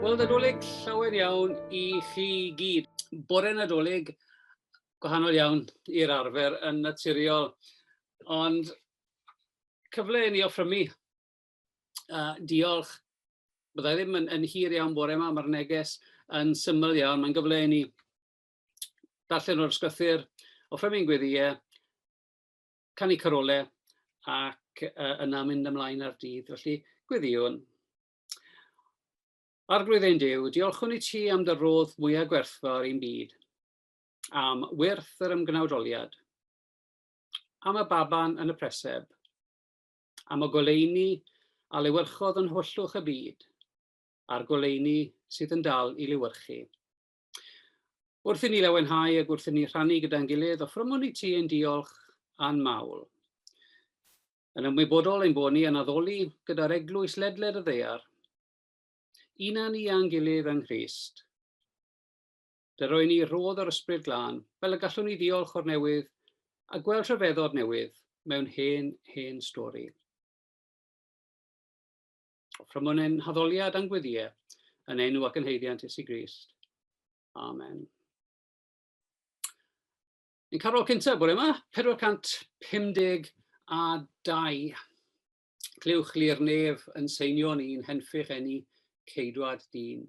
Wel, Nadolig llawen iawn i chi gyd. Bore Nadolig gwahanol iawn i'r arfer yn naturiol, ond cyfle i ni offrymu diolch. Byddai ddim yn, yn hir iawn bore yma, mae'r neges yn syml iawn. Mae'n gyfle i ni darllen o'r ysgrythur, offrymu'n gweddïau, canu carolau ac yna mynd ymlaen ar dydd. Felly, gweddïwn. Arglwydd ein Duw, diolchwn i ti am dy rodd mwyaf gwerthfawr i'n byd, am wyrth yr ymgnawdoliad, am y baban yn y preseb, am y goleuni a lewyrchodd yn hwyllwch y byd, a'r goleuni sydd yn dal i lewyrchu. Wrth i ni lawenhau ac wrth i ni rhannu gyda'n gilydd, offrymwn i ti ein diolch a'n mawl. Yn ymwybodol ein bod ni yn addoli gyda'r eglwys ledled y ddaear, una ni a'n gilydd yng Nghrist. Dyroi ni rhodd yr Ysbryd Glân, fel y gallwn ni ddiolch o'r newydd a gweld rhyfeddod newydd mewn hen, hen stori. Offrymwn ein haddoliad a'n gweddïau yn enw ac yn haeddiant Iesu Grist. Amen. Ein carol cyntaf bore yma, 452. Clywch li'r nef yn seinio'n un henffych eni ceidwad dyn.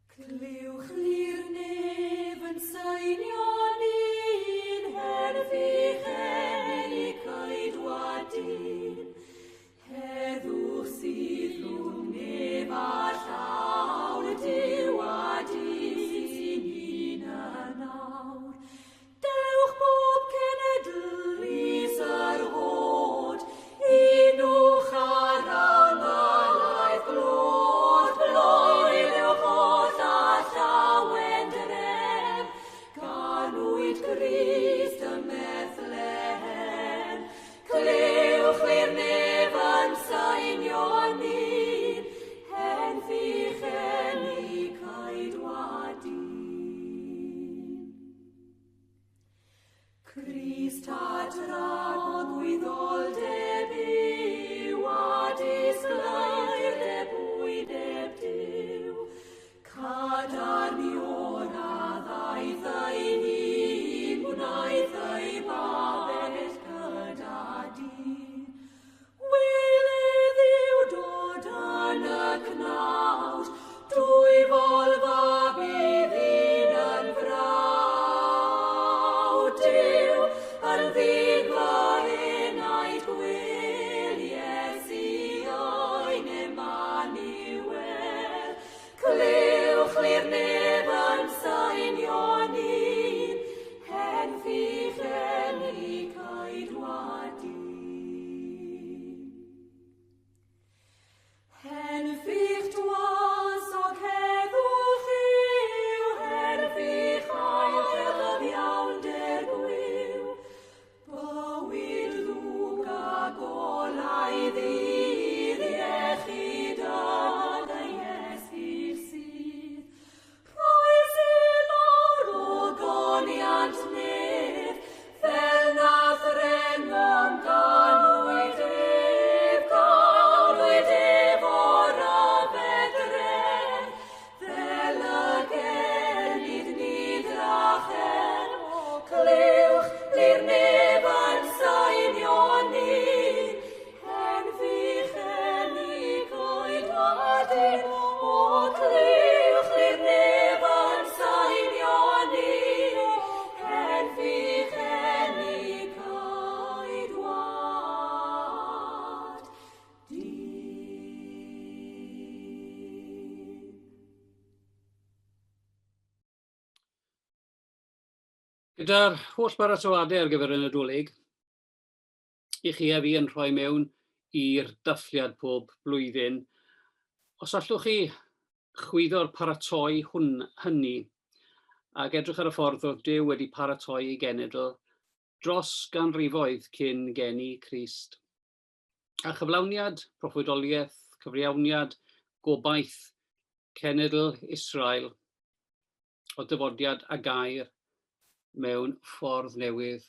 Clywch li'r nef yn seinio'n un henffych eni ceidwad dyn. Heddwch sydd rhwng nef a llawr, Duw a dyn sy'n un yn awr. Dewch bob cenedl is yr hod, unwch ar angylaidd glod, bloeddiwch oll a llawen dref, ganwyd Grist ym Methlehem. Clywch i'r nef yn sainio'n un, hen fucheni caedwadyn. Crist a dragwyddoldeb yw a disgleirdeb wyneb Duw. Cadarn Iona ddaeth ei hun, gwnaeth ei babell gyda dyn. Wele Dduw dod yn y cnawd, dwyfol fab i ddyn yn frawd. Duw yn ddyn fy enaid gwel, Iesu ein Emmanuel. Clywch li'r nef yn sainio'n un, hen fucheni caedwadyn. Hen fych dwasog heddwch yw, hen fych ail gyfiawnder gwiw. Bywyd ddwg a golau ddydd, iechyd yn ei esgyll sydd. Rhoes e lawr o goniant nef, fel nath rengom ganwyd ef, ganwyd ef o ryfedd dref, Fel y genid ni drachefn, clywch li'r nef yn sainio ni, hen fucheni coedwadyn, o clywch li'r nef yn sainio ni, hen fucheni coedwad. Gyda'r holl baratoadau ar gyfer y Nadolig, i chi a fi yn rhoi mewn i'r dathliad pob blwyddyn, os allwch chi chwyddo'r paratoi hwn hynny ac edrych ar y ffordd oedd Duw wedi paratoi ei genedl dros ganrifoedd cyn geni Crist. A chyflawniad proffwydoliaeth, cyfriawniad, gobaith cenedl Israel o dyfodiad a gair mewn ffordd newydd.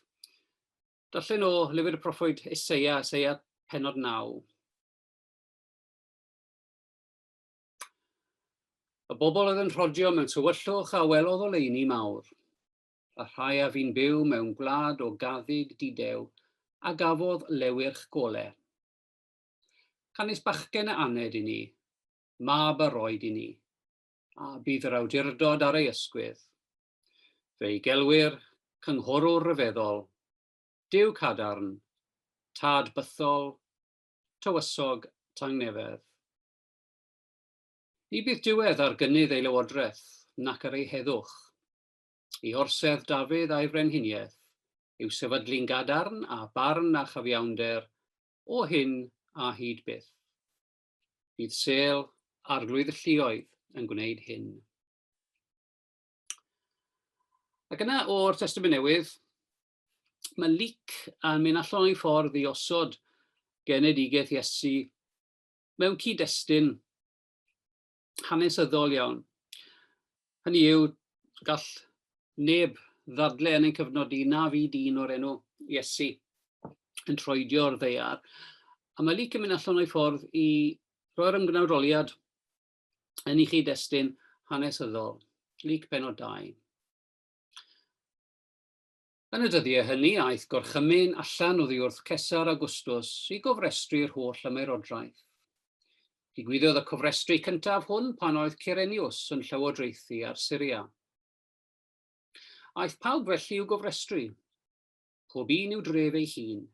Darllen o lyfr y proffwyd Eseia, Eseia penod 9. Y bobl oedd yn rhodio mewn tywyllwch a welodd oleuni mawr, a rhai a fu'n byw mewn gwlad o gaddug dudew a gafodd lewyrch gole. Canys bachgen a aned i ni, mab a roed i ni, a bydd yr awdurdod ar ei ysgwydd. Fe'i gelwir Cynghorwr Rhyfeddol, Duw Cadarn, Tad Bythol, Tywysog Tangnefedd. Ni bydd diwedd ar gynnydd ei lywodraeth nac ar ei heddwch. I orsedd Dafydd a'i frenhiniaeth i'w sefydlu'n gadarn a barn a chyfiawnder o hyn a hyd byth. Bydd sêl Arglwydd y Lluoedd yn gwneud hyn. Ac yna o'r Testament Newydd, mae Luc yn mynd allan o'i ffordd i osod genedigaeth Iesu mewn cyd-destun hanesyddol iawn. Hynny yw, gall neb ddadle yn ein cyfnod ni na fu dyn o'r enw Iesu yn troedio'r ddaear. A mae Luc yn mynd allan o'i ffordd i roi'r ymgnawdoliad yn ei chyd-destun hanesyddol. Luc penod 2. Yn y dyddiau hynny aeth gorchymyn allan oddi wrth Cesar Augustus i gofrestru'r holl ymerodraeth. Digwyddodd y cofrestru cyntaf hwn pan oedd Cyrenius yn llywodraethu ar Syria. Aeth pawb felly i'w gofrestru, pob un i'w dref ei hun.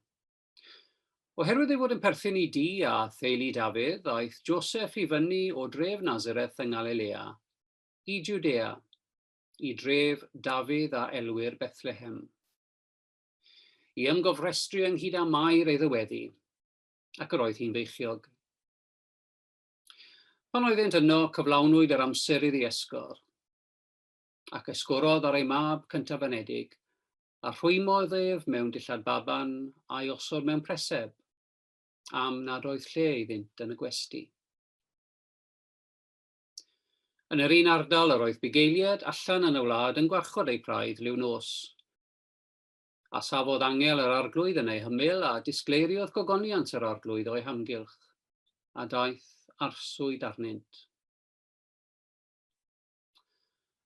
Oherwydd ei fod yn perthyn i dŷ a theulu Dafydd, aeth Joseph i fyny o dref Nazareth yng Ngalilea i Jwdea, i dref Dafydd a elwir Bethlehem, i ymgofrestru ynghyd â Mair ei ddyweddi, ac yr oedd hi'n feichiog. Pan oeddent yno, cyflawnwyd yr amser iddi esgor, ac esgorodd ar ei mab cyntaf-anedig, a rhwymodd ef mewn dillad baban a'i osod mewn preseb, am nad oedd lle iddynt yn y gwesty. Yn yr un ardal yr oedd bugeiliaid allan yn y wlad yn gwarchod eu praidd liw nos. A safodd angel yr Arglwydd yn eu hymyl a disgleiriodd gogoniant yr Arglwydd o'u hamgylch, a daeth arswyd arnynt.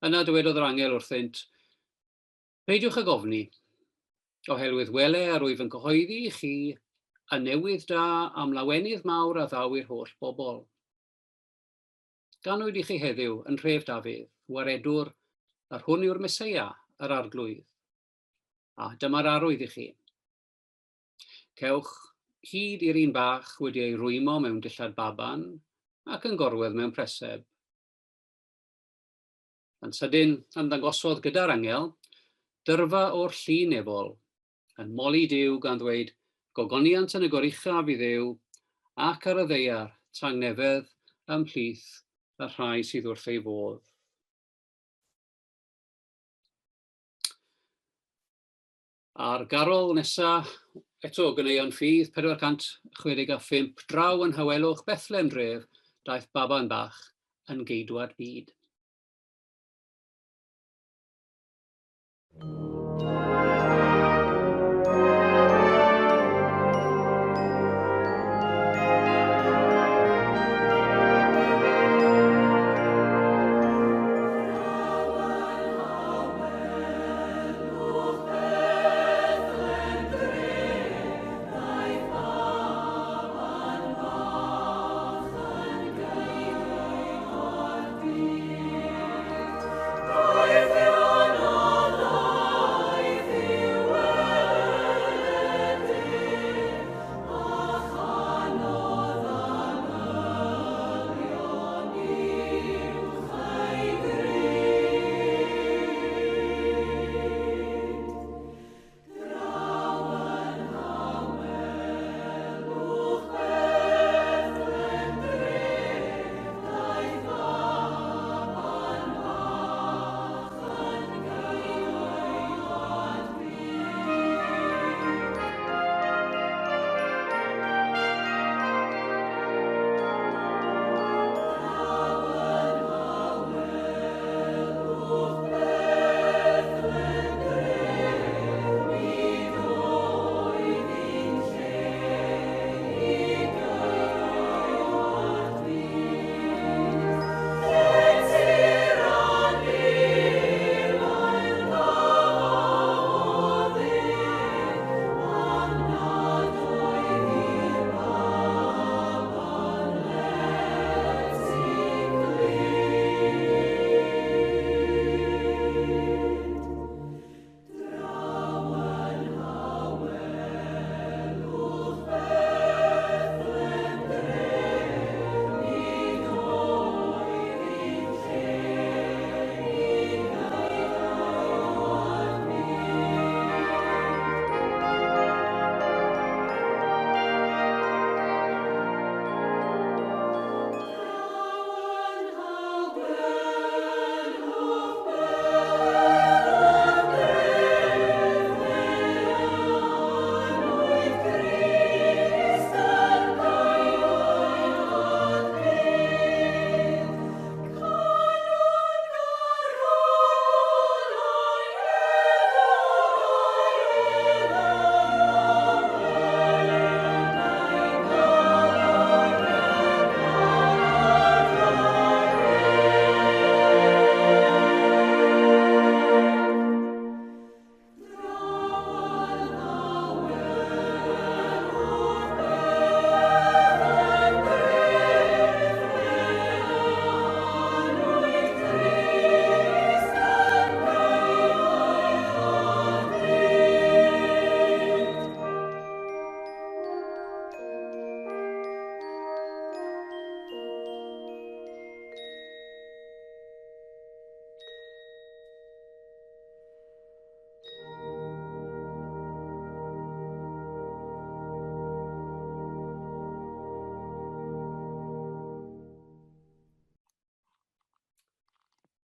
Yna dywedodd yr angel wrthynt, Peidiwch ag ofni, oherwydd wele yr wyf yn cyhoeddi i chi y newydd da am lawenydd mawr a ddaw i'r holl bobl. Ganwyd i chi heddiw yn nhref Dafydd, Waredwr, yr hwn yw'r Meseia, yr Arglwydd. A dyma'r arwydd i chi. Cewch hyd i'r un bach wedi ei rwymo mewn dillad baban ac yn gorwedd mewn preseb. Yn sydyn, ymddangosodd gyda'r angel, dyrfa o'r llu nefol, yn moli Duw gan ddweud, Gogoniant yn y goruchaf i Dduw, ac ar y ddaear, tangnefedd ymhlith y rhai sydd wrth ei fodd. A'r garol nesa, eto ganeuon ffydd 465, draw yn nhawelwch Bethlehem dref, daeth baban bach yn geidwad byd.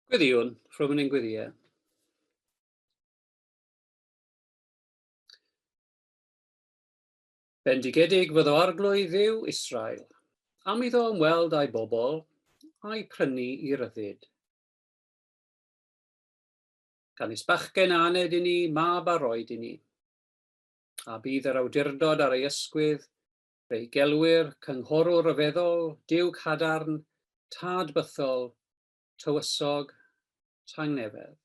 Gweddïwn, rhwng ein gweddïau. Bendigedig fyddo Arglwydd Dduw Israel, am iddo ymweld â'i bobl a'i prynu i ryddid. Canys bachgen a aned i ni, mab a roed i ni. A bydd yr awdurdod ar ei ysgwydd, fe'i gelwir cynghorwr ryfeddol, Duw cadarn, tad bythol, tywysog, tangnefedd.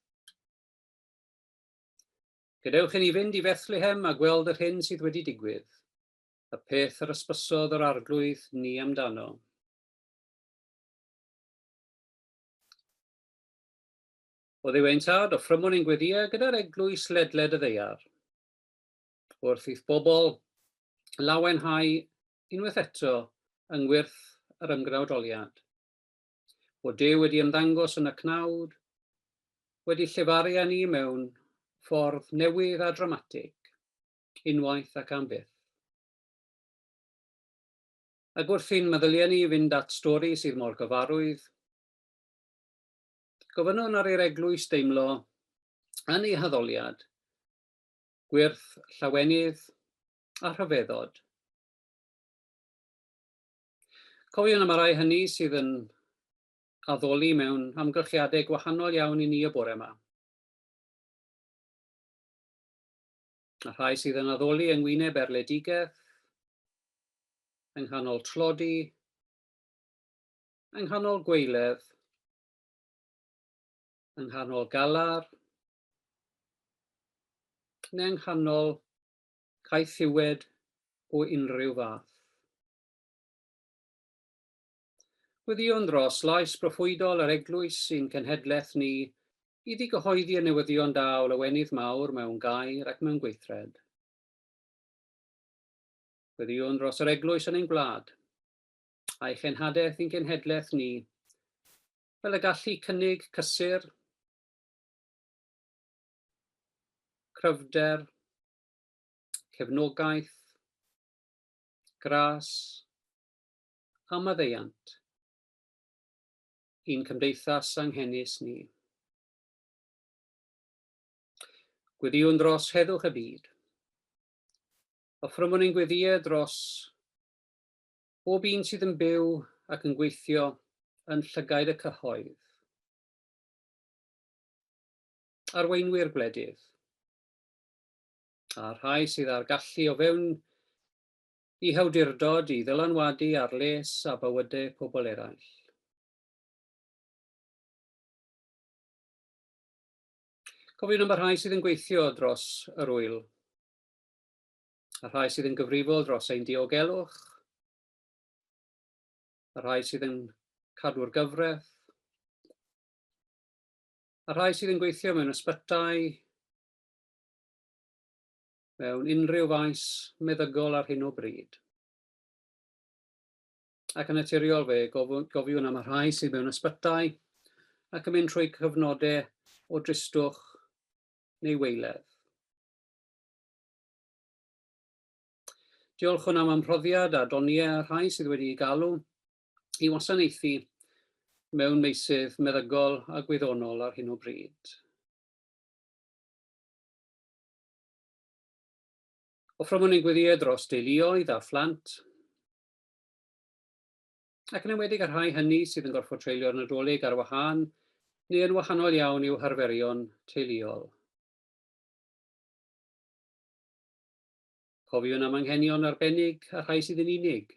Gadewch i ni fynd i Fethlehem a gweld yr hyn sydd wedi digwydd, y peth yr ysbysodd yr Arglwydd ni amdano. O Dduw ein Tad, offrymwn ein gweddïau gyda'r eglwys ledled y ddaear. Wrth i'th bobl lawenhau unwaith eto yng ngwyrth yr ymgnawdoliad. Bod Duw wedi ymddangos yn y cnawd, wedi llefaru â ni mewn ffordd newydd a dramatig, unwaith ac am byth. Ac wrth i'n meddyliau ni fynd at stori sydd mor gyfarwydd, gofynnwn ar i'r eglwys deimlo yn ei haddoliad gwyrth llawenydd a rhyfeddod. Cofiwn am y rhai hynny sydd yn addoli mewn amgylchiadau gwahanol iawn i ni y bore yma. A rhai sydd yn addoli yng ngwyneb erledigaeth, yng nghanol tlodi, yng nghanol gweiledd, yng nghanol galar, neu yng nghanol caethiwed o unrhyw fath. Gweddïwn dros lais proffwydol yr Eglwys i'n cenhedlaeth ni iddi gyhoeddi y newyddion da o lawenydd mawr mewn gair ac mewn gweithred. Gweddïwn dros yr Eglwys yn ein gwlad, a'i chenhadaeth i'n cenhedlaeth ni, fel y gallu cynnig cysur, cryfder, cefnogaeth, gras a maddeuant i'n cymdeithas anghenus ni. Gweddïwn dros heddwch y byd. Offrymwn ein gweddïau dros bob un sydd yn byw ac yn gweithio yn llygaid y cyhoedd. Arweinwyr gwledydd, a'r rhai sydd â'r gallu o fewn eu hawdurdod i ddylanwadu ar les a bywydau pobl eraill. Cofiwn am y rhai sydd yn gweithio dros yr ŵyl, y rhai sydd yn gyfrifol dros ein diogelwch, y rhai sydd yn cadw'r gyfraith, y rhai sydd yn gweithio mewn ysbytai, mewn unrhyw faes meddygol ar hyn o bryd. Ac yn naturiol fe gofiwn am y rhai sydd mewn ysbytai ac yn mynd trwy cyfnodau o dristwch neu weiledd. Diolchwn am amrhoddiad a doniau y rhai sydd wedi'u galw i wasanaethu mewn meysydd meddygol a gwyddonol ar hyn o bryd. Offrymwn ein gweddïau dros deuluoedd a phlant, ac yn enwedig y rhai hynny sydd yn gorfod treulio'r Nadolig ar wahân neu yn wahanol iawn i'w harferion teuluol. Cofiwn am anghenion arbennig a rhai sydd yn unig,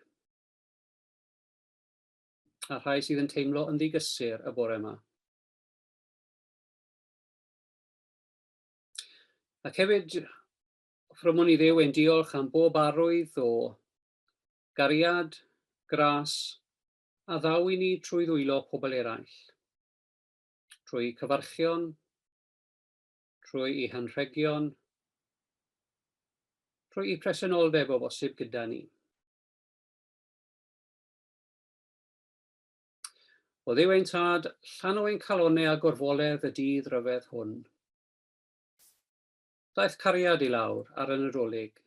a rhai sydd yn teimlo yn ddigysur y bore yma. Ac hefyd, offrymwn i Dduw ein diolch am bob arwydd o gariad, gras, a ddaw i ni trwy ddwylo pobl eraill, trwy cyfarchion, trwy eu hanrhegion, trwy eu presenoldeb o bosib gyda ni. O Dduw ein Tad, llanw ein calonnau â gorfoledd y dydd rhyfedd hwn. Daeth cariad i lawr ar y Nadolig,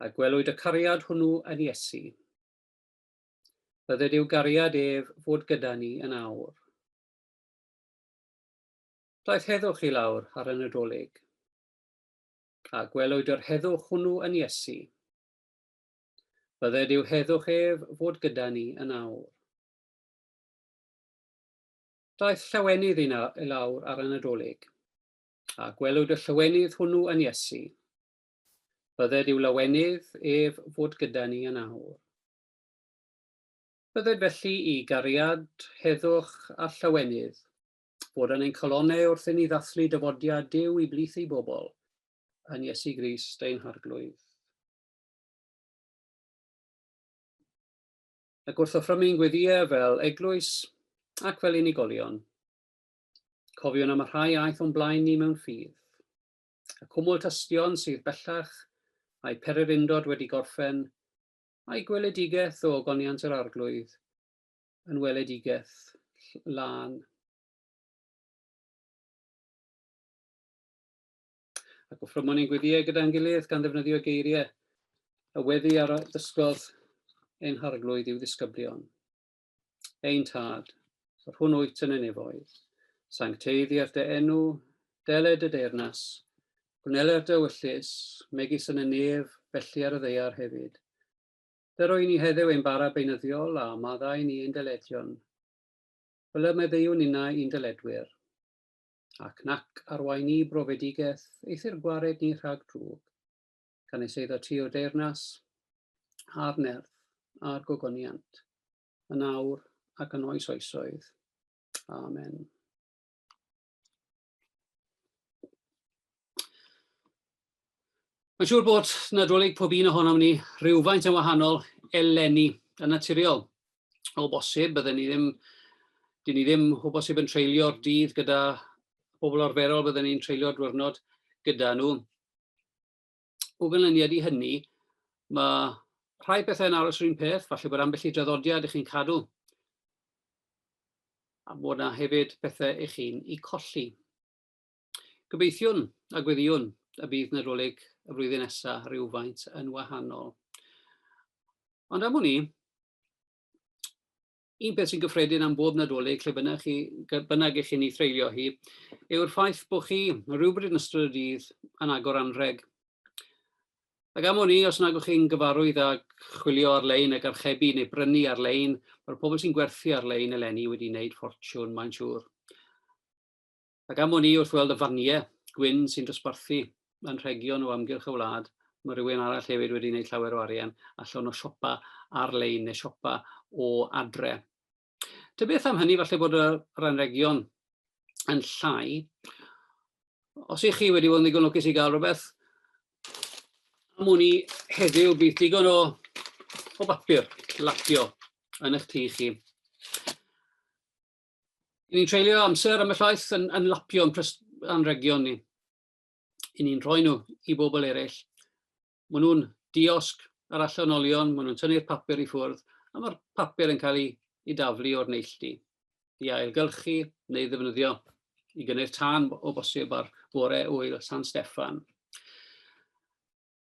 a gwelwyd y cariad hwnnw yn Iesu. Bydded i'w gariad ef fod gyda ni yn awr. Daeth heddwch i lawr ar y Nadolig, a gwelwyd yr heddwch hwnnw yn Iesu. Bydded i'w heddwch ef fod gyda ni yn awr. Daeth llawenydd i lawr ar y Nadolig, a gwelwyd y llawenydd hwnnw yn Iesu. Bydded i'w lawenydd ef fod gyda ni yn awr. Bydded felly i gariad, heddwch a llawenydd fod yn ein calonnau wrth i ni ddathlu dyfodiad Duw i blith ei bobl, yn Iesu Grist ein Harglwydd. Ac wrth offrymu'n gweddïau fel eglwys ac fel unigolion, cofiwn am y rhai aeth o'n blaen ni mewn ffydd, y cwmwl tystion sydd bellach a'u pererindod wedi gorffen, a'i gweledigaeth o ogoniant yr Arglwydd yn weledigaeth lân. Ac offrymwn ein gweddïau gyda'n gilydd gan ddefnyddio geiriau y weddi ar ddysgodd ein Harglwydd i'w ddisgyblion. Ein Tad, yr hwn wyt yn y nefoedd, sancteiddier dy enw, deled dy deyrnas, gwneler dy ewyllys, megis yn y nef, felly ar y ddaear hefyd. Dyro i ni heddiw ein bara beunyddiol a maddau ni ein dyledion, fel y meddeuwn ninnau i'n dyledwyr. Ac nac arwain ni brofedigaeth, eithr gwared ni rhag drwg, canys eiddo ti yw'r deyrnas, a'r nerth, a'r gogoniant, yn awr ac yn oes oesoedd. Amen. Mae'n siŵr bod Nadolig pob un ohonom ni rhywfaint yn wahanol eleni, yn naturiol. O bosib, bydden ni ddim, dyn ni ddim o bosib yn treulio'r dydd gyda bobl arferol, bydden ni'n treulio'r diwrnod gyda nhw. O ganlyniad i hynny, mae rhai pethau yn aros yr un peth, falle bod ambell i draddodiad ych chi'n cadw, a bod yna hefyd pethau ych chi'n eu colli. Gobeithiwn a gweddïwn y bydd Nadolig y flwyddyn nesaf rhywfaint yn wahanol. Ond am wn i, un peth sy'n gyffredin am bob Nadolig, lle bynnag, chi, bynnag i chi'n ei threulio hi, yw'r ffaith bod chi rhywbryd yn ystod y dydd yn agor anrheg. Ac am wn i, os nag ych chi'n gyfarwydd â chwilio ar-lein ac archebu neu brynu ar-lein, mae'r pobl sy'n gwerthu ar-lein eleni wedi wneud ffortiwn, mae'n siŵr. Ac am wn i, wrth weld y faniau gwyn sy'n dosbarthu anrhegion o amgylch y wlad, mae rhywun arall hefyd wedi gwneud llawer o arian allan o siopa ar-lein neu siopa o adre. Ta beth am hynny, falle bod yr anrhegion yn llai. Os ych chi wedi bod yn ddigon lwcus i gael rhywbeth, am wn i heddiw bydd digon o, o bapur lapio yn eich tŷ chi. Ni'n treulio amser am y llaeth yn, yn lapio yn anrhegion ni. I ni'n rhoi nhw i bobl eraill. Maen nhw'n diosg yr allanolion, maen nhw'n tynnu'r papur i ffwrdd, a mae'r papur yn cael ei, ei daflu o'r neilltu, i ailgylchu neu ddefnyddio i gynnu'r tân o bosib ar fore ŵyl San Steffan.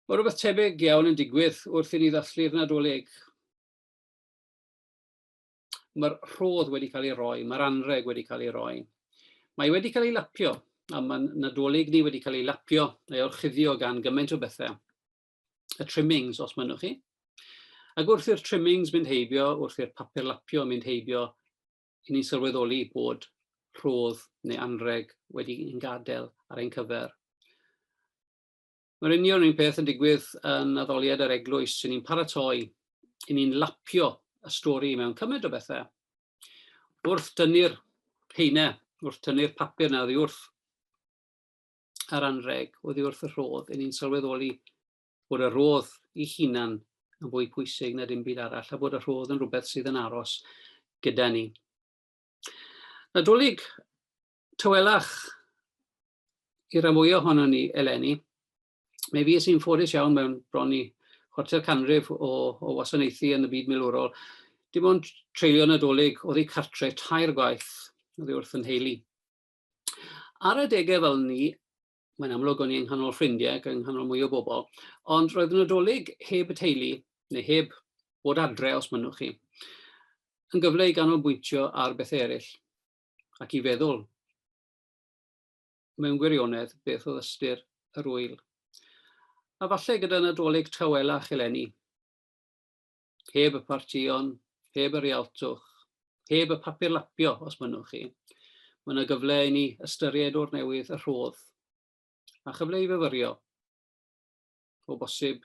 Mae rhywbeth tebyg iawn yn digwydd wrth i ni ddathlu'r Nadolig. Mae'r rhodd wedi cael ei roi, mae'r anrheg wedi cael ei roi. Mae wedi cael ei lapio, a mae'n Nadolig ni wedi cael ei lapio, ei orchuddio gan gymaint o bethau. Y trimmings, os mynnwch chi. Ac wrth i'r trimmings mynd heibio, wrth i'r papur lapio mynd heibio, i ni'n sylweddoli bod rhodd neu anrheg wedi ein gadael ar ein cyfer. Mae'r union un peth yn digwydd yn addoliad yr eglwys, i ni'n paratoi, i ni'n lapio y stori mewn cymaint o bethau. Wrth dynnu'r heine, wrth tynnu'r papur na oddi wrth yr anrheg, oddi wrth y rhodd, i ni'n sylweddoli bod y rhodd i hunan yn fwy pwysig na dim byd arall, a bod y rhodd yn rhywbeth sydd yn aros gyda ni. Nadolig tawelach i ran fwyaf ohonon ni eleni. Mi fues i'n ffodus iawn mewn bron i chwarter canrif o, o wasanaethu yn y byd milwrol. Dim ond treulio Nadolig oddi cartre tair gwaith oddi wrth yn nheulu. Ar adegau fel ni, mae'n amlwg o'n i yng nghanol ffrindiau ac yng nghanol mwy o bobl, ond roedd Nadolig heb y teulu, neu heb bod adre os mynnwch chi, yn gyfle i ganolbwyntio ar bethau eraill ac i feddwl. mewn gwirionedd beth oedd ystyr yr ŵyl. A falle gyda Nadolig tawelach eleni, heb y partïon, heb y rialtwch, heb y papur lapio, os mynnwch chi, mae yna gyfle i ni ystyried o'r newydd y rhodd, a chyfle i fyfyrio, o bosib,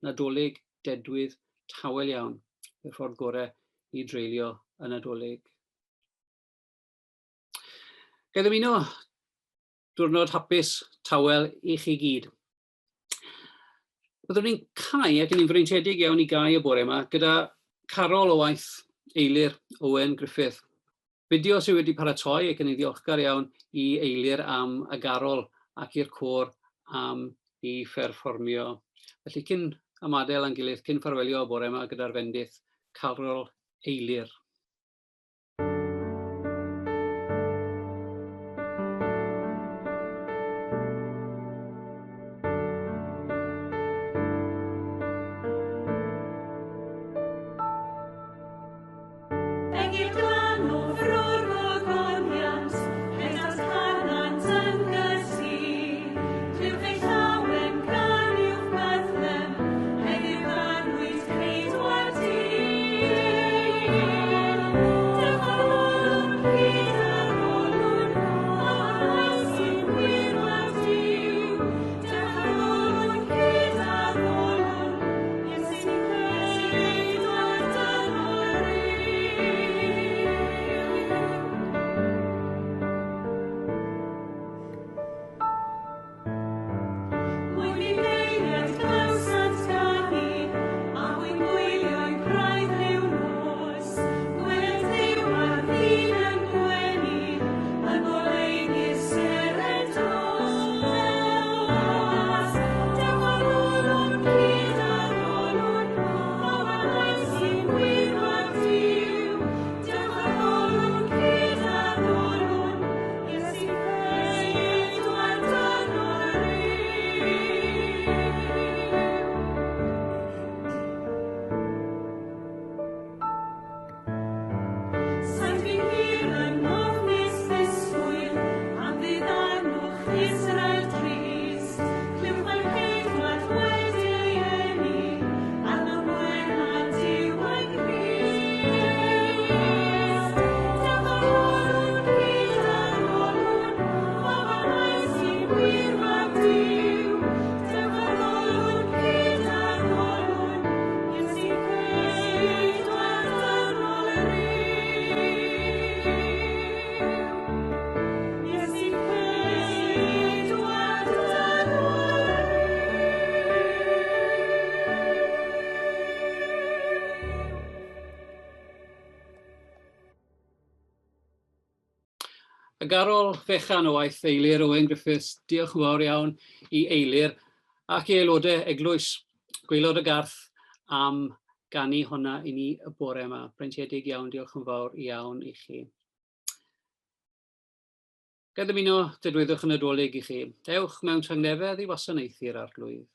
Nadolig dedwydd tawel iawn yw'r ffordd gorau i dreulio y Nadolig. Ga i ddymuno diwrnod hapus, tawel i chi gyd. Byddwn ni'n cau, ac ni'n freintiedig iawn i gau y bore yma, gyda carol o waith Eilir Owen Griffith. Fideo sydd wedi paratoi ac yn ei ddiolchgar iawn i Eilir am y garol ac i'r côr am ei pherfformio. Felly cyn ymadael â'n gilydd, cyn ffarwelio y bore yma gyda'r fendith, Carol Eilir. Egyr glan o fro'r ogoniant, hyd at Canant yn gysi. Clywch ei llawen gan uwch Bethlem, heddiw ganwyd Ceidwad dyn. Dewch ar olwg hyd ar olwg, o hanes gwir fab Duw. Dewch ar olwg hyd ar olwg, Iesu Ceidwad dynol ryw. Mwy bugeiliaid clywsant ganu, a hwy'n gwylio'u praidd liw nos. Gwelent Dduw ar ddyn yn gwenu, yng ngoleuni'r seren dros. Dewch ar ôl o'n cyd ar ôl o'n pawb a wnaeth sy'n gwir fab Duw. Dewch ar ôl o'n cyd ar ôl o'n Iesu Ceidwad dynol ryw. Saint bu'n hir yn ofnus ddisgwyl am ddiddanwch Israel drist. Clywch mai Ceidwad wedi ei eni, arno gwena Duw yng Nghrist. Dewch ar ôl o'n cyd ar ôl o'n pawb a wnaeth sy'n gwir fab Duw. Dewch ar ôl o'n cyd ar ôl o'n Iesu Ceidwad dynol ryw. Iesu Ceidwad dynol ryw. Y garol fechan o waith Eilir Owen Griffiths, diolch yn fawr iawn i Eilir ac i aelodau Eglwys Gwaelod y Garth am ganu honna i ni y bore yma. Breintiedig iawn, diolch yn fawr iawn i chi. Ga i ddymuno dedwyddwch y Nadolig i chi. Ewch mewn tangnefedd i wasanaethu'r Arglwydd.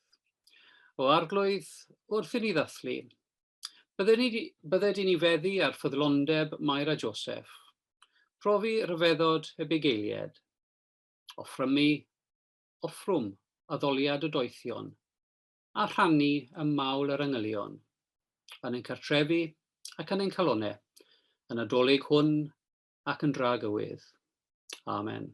O Arglwydd, wrth i ni ddathlu, Bydded i ni feddu ar ffyddlondeb Mair a Joseff, profi rhyfeddod y bugeiliaid, offrymu offrwm addoliad y doethion, a rhannu ym mawl yr angylion, yn ein cartrefi ac yn ein calonnau, y Nadolig hwn ac yn dragywydd. Amen.